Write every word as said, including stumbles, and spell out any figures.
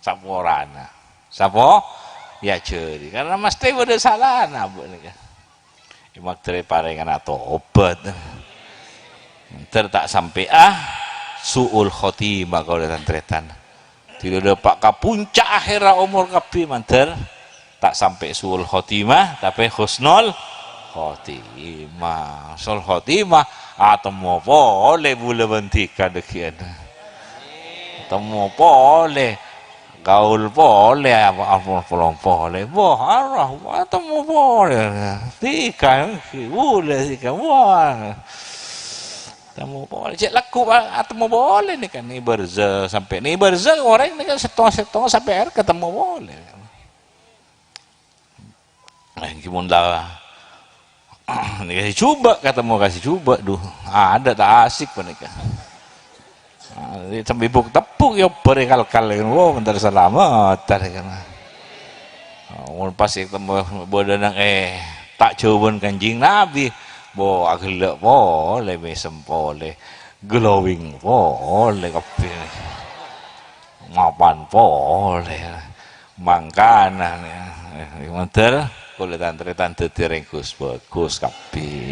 Saporana. Sapo? Èajhâri. Karena mastè bâdâ salana, Bu, nèka. È, magdhâr èparèngana tobat. Mandhâr ta' sampè'a su'ul khotimah, kaulâ tan-tarètan. Dhuli dâpa' ka puncak akhèrra omor kabbhi, mandhâr ta' sampè' su'ul khotimah, tapè husnul khotimah. Husnul khotimah, atemmo polè bulâ bân dhika dhâggi'ân. Temmo polè, gaul polè, apa, apa, polong polè. Wah, arah, atemmo polè. Dhika, bulâ dhika, wah. Temmo polè. Cè' lagghu, atemmo polè nèka, nè barzakh, sampè' nè barzakh, orèng nèka sèttong-sèttong sampè' arè katemmo polè. Eh, èngghi mon la, nèka sè jhubâ' katemmo ka sè jhubâ', dhu, adâ' ta' asik panèka. Ah, sambi buk-tebbuk ya bârâ kal-kal, wo, mandhâr salamet, kan. Ah, mon pas katemmo bâdâ nang, eh, ta' jhâuwân Kanjeng Nabi, bo, aghellâ' polè, mèsem polè, glowing polè kabbhi. Mapan polè. Mangkana, eh, mandhâr, kaulâ tan-tarètan dhâddhi rèng ghus-bhâghus kabbhi.